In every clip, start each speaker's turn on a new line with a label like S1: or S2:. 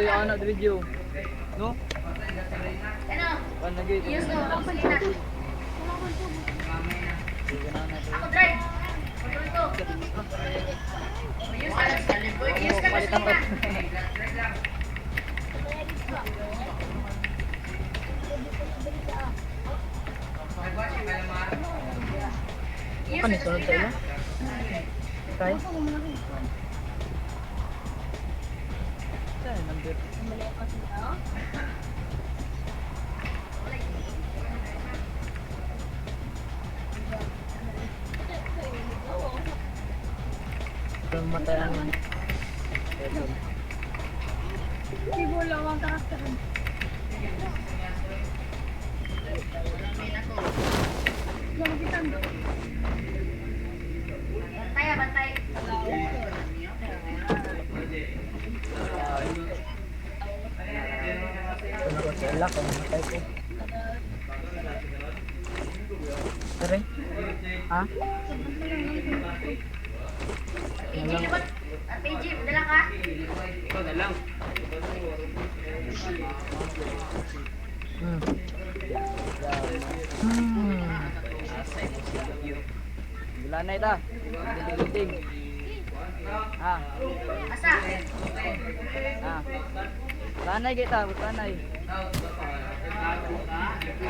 S1: yung anak video. No?
S2: Ano?
S1: Kan lagi.
S2: Use no. Sige na. Ako drive. Control ko. Use ka. Use ka gasolina. Use
S3: Ano,
S2: ka
S3: sunod sa
S2: gasolina.
S3: ila? Kay?
S1: Saan number?
S3: Matay ang
S2: Bantay ah, bantay.
S3: Ano ko sa ila kung matay ko. Tara. Ha?
S2: PG, libat. Ah, PG, dala ka?
S4: Ikaw na lang.
S1: Wala na ita. Ding. Ah,
S2: Asa?
S1: ah. Wala na kita, wala na.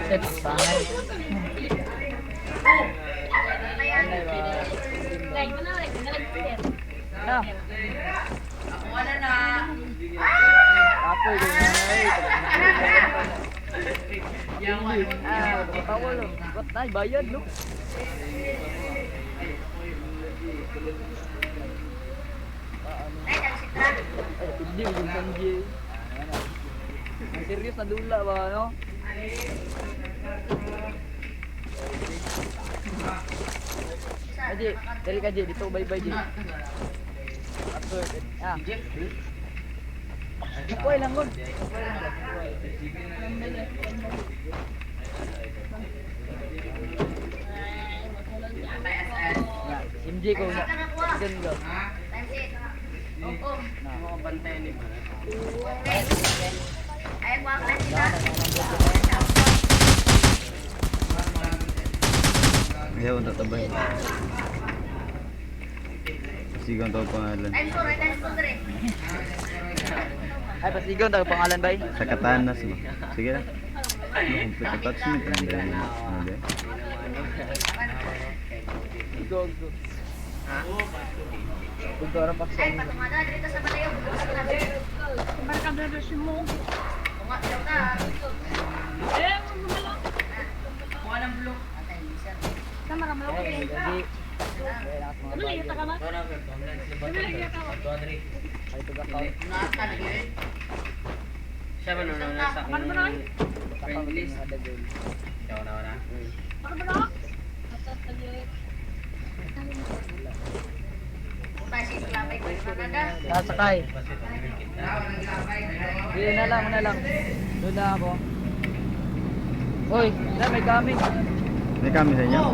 S3: Set pangay.
S2: Bantayan.
S1: Na.
S4: Ako na na.
S1: Kapoy ko na.
S2: Tara, tara.
S1: Ah, tawa lang. Ba't na bayad no?
S2: Ay, tagsitra.
S1: Ay, hindi yung Sanji. Ang serious na dula ba no?
S2: Isa.
S1: Aji, dali ka Ji, dito bye bye Ji. Ato, ah. Kuway lang gud. Kuway lang gud. Na, MJ ko na.
S2: Pansit lang ako ah.
S1: Gan go.
S2: Pansit. Oo.
S1: Na.
S4: Mga bantayan ni Mar.
S2: Okay. Ay, kuha ka pansit ah.
S5: Ayaw, tatabay. Sigaw ang tawag pangalan.
S2: Times 4, ay times 2, 3.
S1: Ay, pasigaw tag pangalan bay.
S5: Sa Katanas ba? Sige na. Ano, complete attachment. Ano ba yun? Ano ba?
S1: Go go. Gusto ra pa
S2: Ay, patungada. Dito sa balayo. Bukas na. Tunga, daw ka. ah.
S4: Kuha ng blue.
S2: Atay, sir.
S1: Ay, gaji. Ay, lakas mga bagay.
S4: Ito na,
S1: Ay, tuga ka.
S4: Siya ba nung nasa akong friend list? Ikaw na wala.
S2: Pansit, klapay ko. Canada.
S3: Sasakay.
S1: Hindi na lang, na lang. Doon na ako.
S3: Hoy,
S1: Na, may coming.
S5: May kami sa inyo?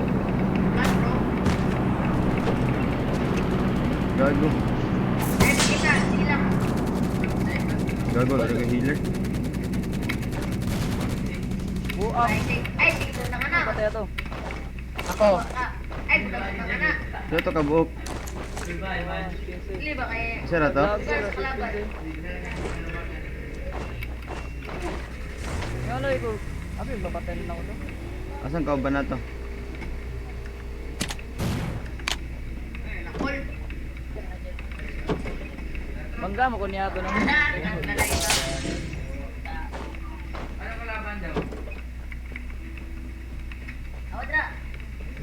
S5: Gago.
S2: Ay, isa. Sige lang.
S5: Gago, wala ka healer.
S1: Buang.
S2: Ay, sige. Ay, sige, punta ka na.
S1: Patay to.
S3: Ako.
S2: Ay, punta ka na.
S5: Sino to kabuok?
S2: Dili ba kay...
S5: Isa na to?
S2: Sa kalaban.
S1: Ano ko? Abi, mapatay na ako to.
S5: Asan ka ba na to?
S2: Nakol.
S1: Bangga mo ko niya to no.
S4: Ano kalaban daw?
S2: Ako, dra.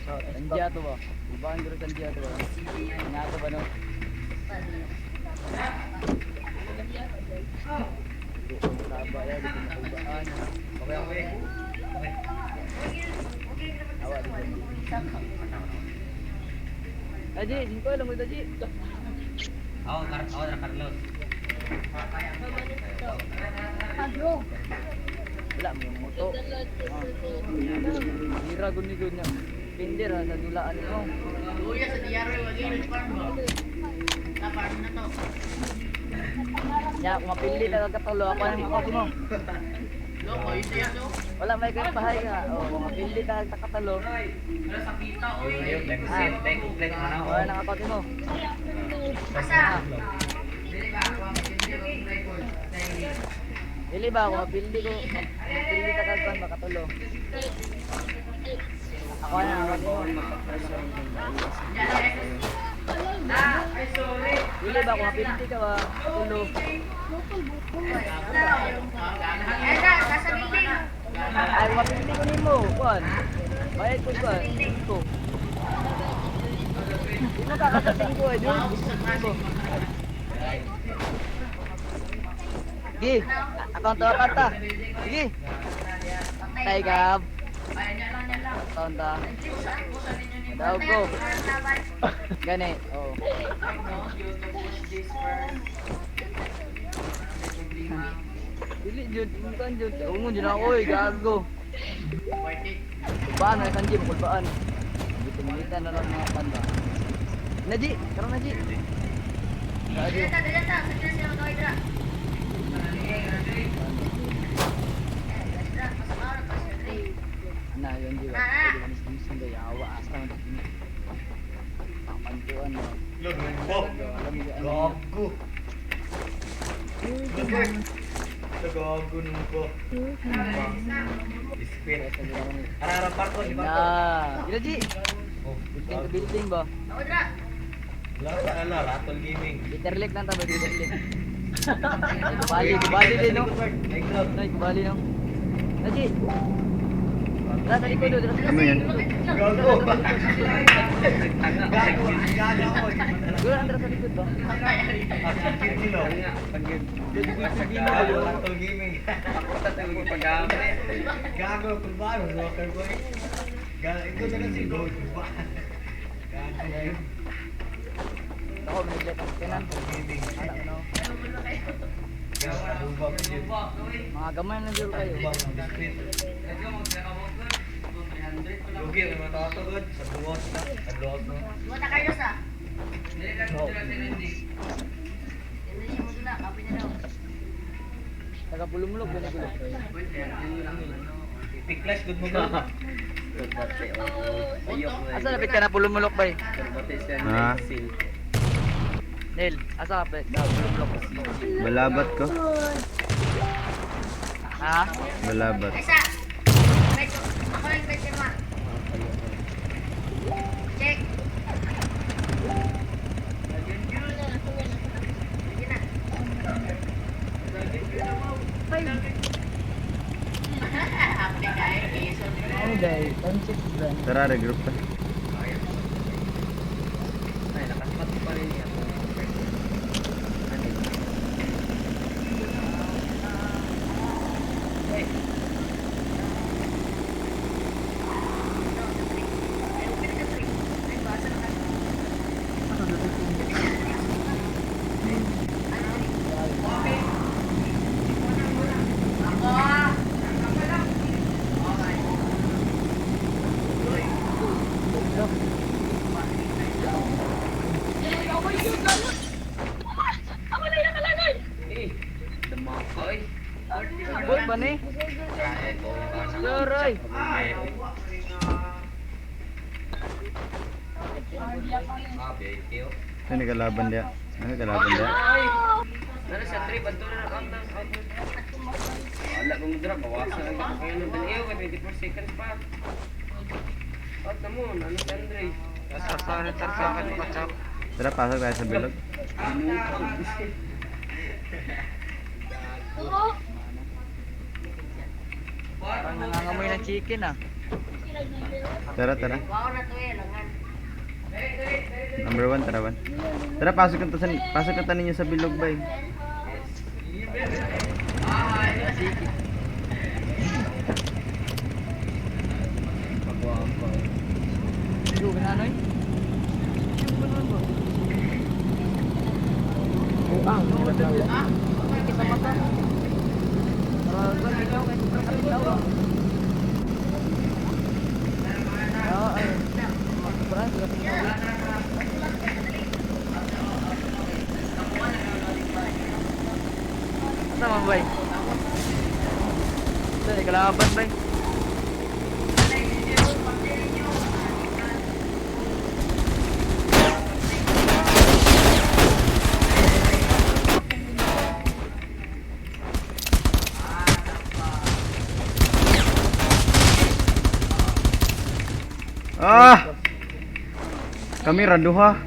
S1: Sandia to ba? Ibang guro sandia to ba? Niya to ba no? Taba ya, di ko makubaan. Okay, okay. Awa, di ko. Aji, singko lang mo Aji.
S4: Ako, ako na Carlos.
S1: Wala mo yung moto. Ah. Hira gud ni gud niya. Pinder ha, sa dulaan mo.
S2: Luya sa diaryo, wag yun, farm ba? Na farm na to.
S1: Nya, kung mapili ka katulo, ako ang ako mo. Wala may kay bahay ka. Oh, kung mapili ka sa katulo. Ah. Wala nang ako mo.
S2: Asa?
S1: Dili ba ako mapili ko? Mapili ka kag makatulo. Ako na ako mo. Dili ba ako mapili ka ba? Katulo.
S2: Ay, na, nasa building.
S1: Ay, mapili ko nimo, kuan. Bayad ko kuan. Ko. Di mo kakatating ko eh, dude. Ko. Sige, akong to kanta. Sige. Tay gab. Taon ta. Daw ko. Gani, oh. Dili jud, kan jud. Ungon jud ako eh, gago. Kulbaan na kanji, kulbaan. Bitin na lang mga panda. Naji, karon Naji. Naji.
S2: Dili ta, dili ta. Sa dyan sila mag-away dra. Eh, dra, pasok ako, pasok dre.
S1: Ana yun di ba?
S2: Ah.
S1: Di ba mis mis hindi yawa asa man dito. Pamantuan no.
S6: Gago. Gago. Gago nung po. Biskuit. Arara parko di parko.
S1: Na, gila Ji.
S6: Oh,
S1: Building to building ba?
S2: Ako dra.
S6: Wala pa ala, Rattle Gaming.
S1: Bitterlik lang ta ba bitterlik. Kubali, kubali din no.
S6: Ay, grab.
S1: Nay, kubali no. Naji. Tara sa likod, dito sa
S5: Ano yan?
S6: Gago. Gago. Gago ako.
S1: Gulo ang sa likod ba?
S6: Sakit nila. Gago, Rattle Gaming. Gago, kulbaan. Rocker boy. Gago, ikaw na lang si Go. Gago.
S1: Ako, miniglet ang kanan.
S6: Rattle Gaming.
S1: Ano, ano?
S6: Gago, lubak yun.
S1: Mga gamay lang dito kayo.
S6: Lubak ng biskuit. Lugi, may mga tatagod. Sa duwas na. Sa duwas na.
S2: Buta Carlos ah.
S6: No.
S2: Hindi siya modula, kapoy na daw.
S1: Taga pulumulog, gani gulo.
S6: Pick-clash, good mo ba?
S1: Asa lapit ka na pulumulok bay?
S5: Ha?
S1: Nel, asa kapit? Sa pulumulok.
S5: Balabat ko.
S1: Ha?
S5: Balabat.
S2: Ay, sa. Wait, ako lang yung pirma. Check. Sige na.
S3: Ano dahil? Time check ba?
S5: Tara, regroup ta.
S1: Boy ba ni? Sir, oy.
S5: Ano kalaban dia? Ano kalaban dia?
S4: Nara sa trip, ato na out na out na. Wala kong drop, bawasan lang ako kayo ng dali. Eh, 24 seconds pa. Out na mo, ano si Andre?
S5: Tara, pasok tayo sa bilog.
S1: Parang nangangamoy ng chicken ah.
S5: Tara, tara.
S2: Wow na to eh, langan.
S5: Number 1, tara one. Tara, pasok ka ta sa pasok ka ta ninyo sa bilog bay.
S1: Yo, gananoy. Yo, ganon ba?
S3: Buang.
S1: Sa mata. Para ba ikaw kay sobrang kapit daw. Ah. Oo, ay. Sobrang kapit daw. bay. Ito, kalaban bay.
S5: Ah! Kami raduha.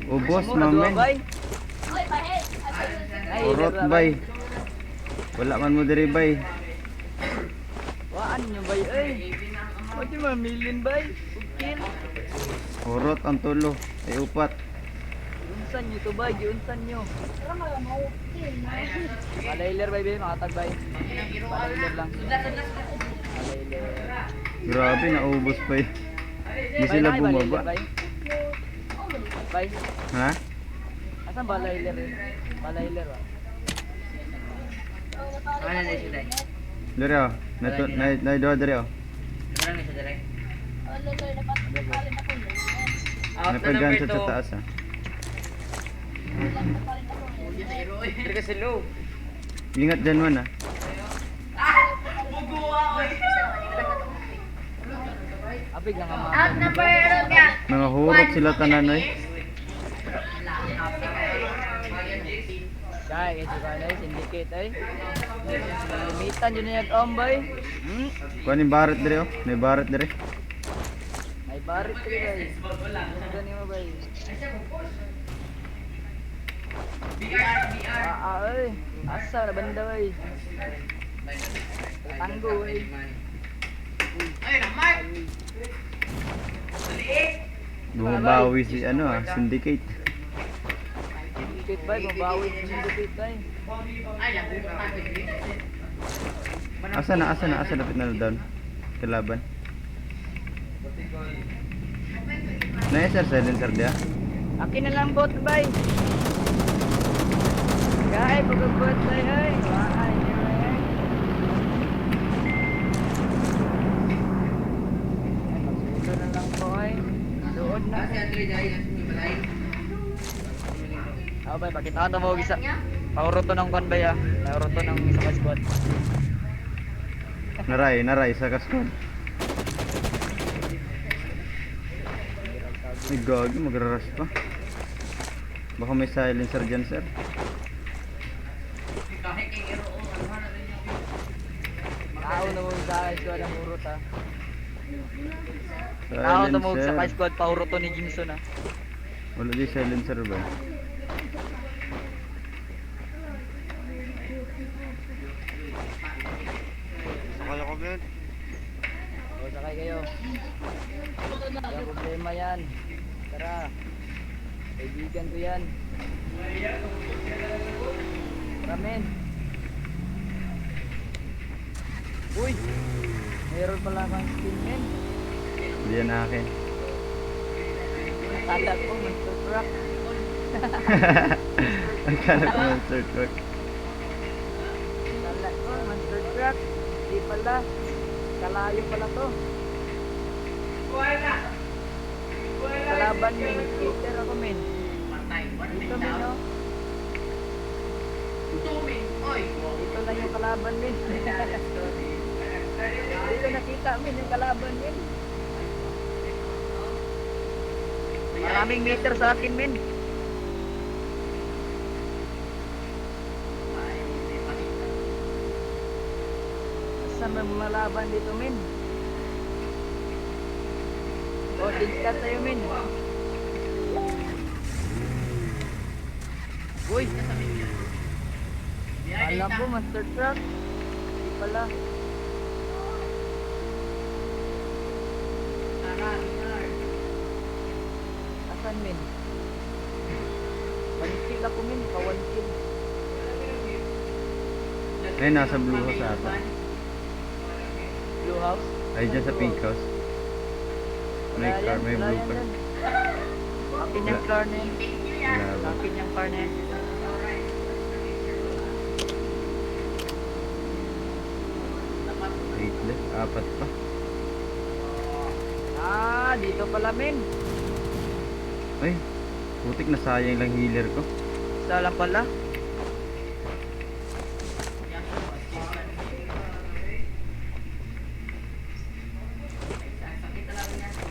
S5: Ubos,
S1: Mo, raduha,
S5: mamen.
S1: bay. Ay,
S5: Urot,
S1: raduha,
S5: bay. Wala man mo diri, bay.
S1: Waan nyo bay, ay. Pwede mamilin bay. Ukil.
S5: Urot ang tulo. Ay, upat.
S1: Giunsan nyo to bay, giunsan nyo. Malayler bay, bay, makatag bay. Malayler lang. Malayler.
S5: Grabe, naubos pa yun. Hindi sila
S1: Bay,
S5: bumaba.
S1: Malayler, bay. Bay,
S5: Ha?
S1: asan ba layler? Malayler ba?
S4: Ano na siya dai?
S5: Diri oh. Nato na na doa diri oh.
S4: Ano na siya dai? Out na number
S5: Napag-gunshot sa
S4: 2.
S5: taas ah.
S4: Diri kasi low.
S5: Ingat dyan man ah.
S1: Apig lang ang mga.
S2: Out number ano ka?
S5: Mga hurot sila tanan oy.
S1: Kaya, kasi ka na, syndicate ay. Limitan yun na yung ombay. Hmm?
S5: Kuan yung baret diri oh. May baret diri.
S1: May barit ka bay. Gani mo bay. Ah, ah, oy. Asa na banda bay. Tanggo bay.
S5: Bumabawi si ano ah, syndicate.
S1: Syndicate bay, bumabawi si syndicate bay.
S5: Asa na asa na asa lapit na down. Kalaban. Na sir silencer dia.
S1: Akin na lang bot bay. Kaya pagkabot bay ay. Waay, bay, ay. Ay, magsulo na lang po ay. Suod na. Ah, bay, pakita ko mo isa. Pauroto ng kwan bay ah. Pauroto ng isa ka squad.
S5: Naray, naray sa kaskon. Ay gagi, magraras pa. Baka may silencer dyan, sir.
S1: Tao na mo sa squad ang urot ah. Tao na mo sa
S5: Silencer.
S1: squad pauroto ni Jimson ah.
S5: Wala di silencer ba?
S1: O, sakay kayo. Walang problema yan. Tara. Kaibigan ko yan. Tara, men. Uy! Meron pala kang skin, men.
S5: Hindi yan akin.
S1: Akala ko, monster truck.
S5: Akala ko monster truck.
S1: Akala ko, monster truck. Di pala. Kalayo pala to. Kalaban, men. Skater ako, men. Dito, men, oh. Dito na yung kalaban, men. Dito nakita, men, yung kalaban, men. Maraming meter sa akin, men. Saan may malaban dito, men? O, ka tayo, men. Uy! Alam ko, monster truck. Hindi pala. Asan, men? One kill ako, men. Ka one kill.
S5: Ay, nasa blue house ata.
S1: Blue house.
S5: Ay, dyan sa pink house. May
S1: Wala
S5: car,
S1: yan,
S5: may
S1: wala
S5: blue
S1: yan
S5: car.
S1: dyan. Akin yung car na yan.
S5: Wala ba?
S1: Akin yung car na yan.
S5: Eight left, apat pa.
S1: Ah, dito pala, men.
S5: Ay, putik na sayang lang healer ko.
S1: Isa lang pala.
S2: Sakit talaga niya ko.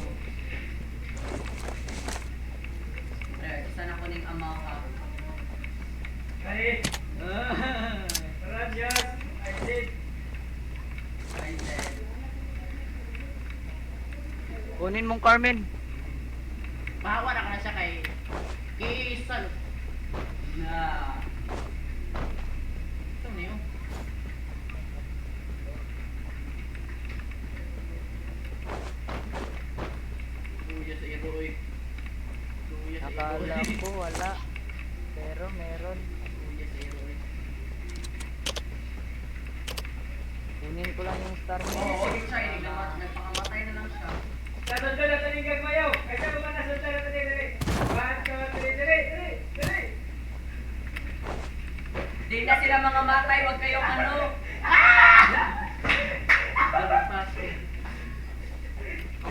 S2: Sana ko ning amaw ka.
S6: Ay! Radyas! I did!
S2: I said.
S1: Kunin mong Carmen.
S2: Bawa na ka na siya kay Kisan. Na. Ito na yun. Kuya sa iro oy. Kuya sa iro
S1: Akala
S2: oy.
S1: ko wala. Pero meron.
S2: Kuya sa iro oy.
S1: Kunin ko lang yung star mo.
S2: Oo, okay siya. Nagpakamatay na lang siya.
S6: Sa na taning gagmayaw! Kaysa ba na sa na taning dali? 1, 2, 3, dali! Dali! Dali!
S2: Di na sila mga matay, wag kayong ano.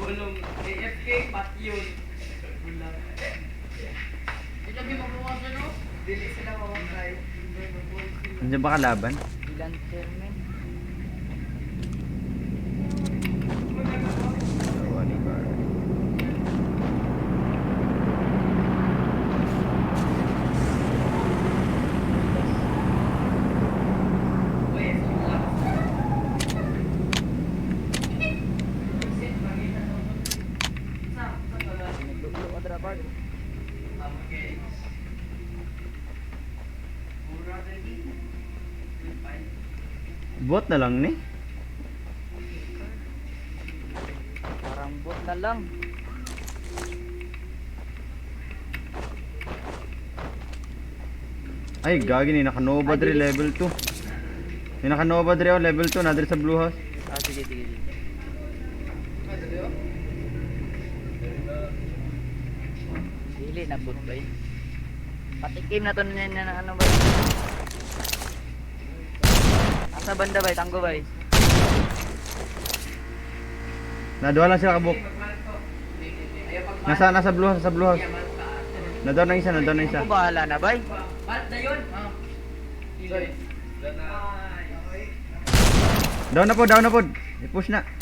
S4: Ulong AFK, pat yun. Wala.
S2: Di lagi magbukas ano?
S4: Dili sila mamatay.
S5: Nandiyan ba kalaban?
S1: Ilan chairman?
S5: Dalawa ni Carmen.
S1: Naglulo ka drapag.
S4: Okay.
S5: Bot na lang ni.
S1: Parang bot na lang.
S5: Ay, gagi ni naka-Nova dre level 2. Ni naka-Nova dre oh, level 2 na dre sa blue house.
S1: Ah, sige, sige, sige. Dili na bot ba yun? Patikim na to na na na- ano ba yun? Asa banda ba yun? Tanggo ba yun?
S5: Naduha lang sila kabuk. Nasa blue house, sa blue house. Nadown ng isa, nadown ng isa.
S1: Ako bahala na ba yun?
S2: Ba't na yun? Ah.
S4: Sorry.
S5: Down na po, down na po. I-push na.
S2: Ikaw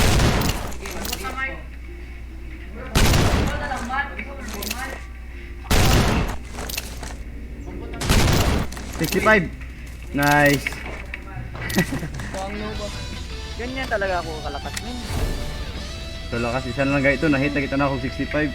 S2: na lang, Mat. Ikaw na lang, Mat.
S5: 65. Nice.
S1: Ganyan talaga ako kalakas min.
S5: Ito lakas, isa na lang guys ito. Nahit na kita na ako 65.